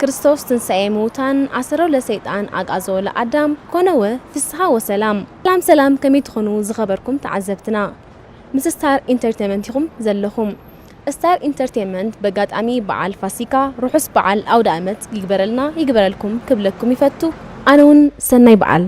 ክርስቶስ ትንሳኤ ምውታን ኣሰሮ ለሰይጣን ኣግኣዞ ለኣዳም ኮነወ ፍስሓ ወሰላም። ሰላም ሰላም፣ ከመይ ትኾኑ ዝኸበርኩም ተዓዘብትና? ምስ ስታር ኢንተርቴንመንት ኢኹም ዘለኹም። ስታር ኢንተርቴንመንት በጋጣሚ በዓል ፋሲካ ርሑስ በዓል ኣውደ ኣመት ይግበረልና ይግበረልኩም ክብለኩም ይፈቱ። ኣነ እውን ሰናይ በዓል።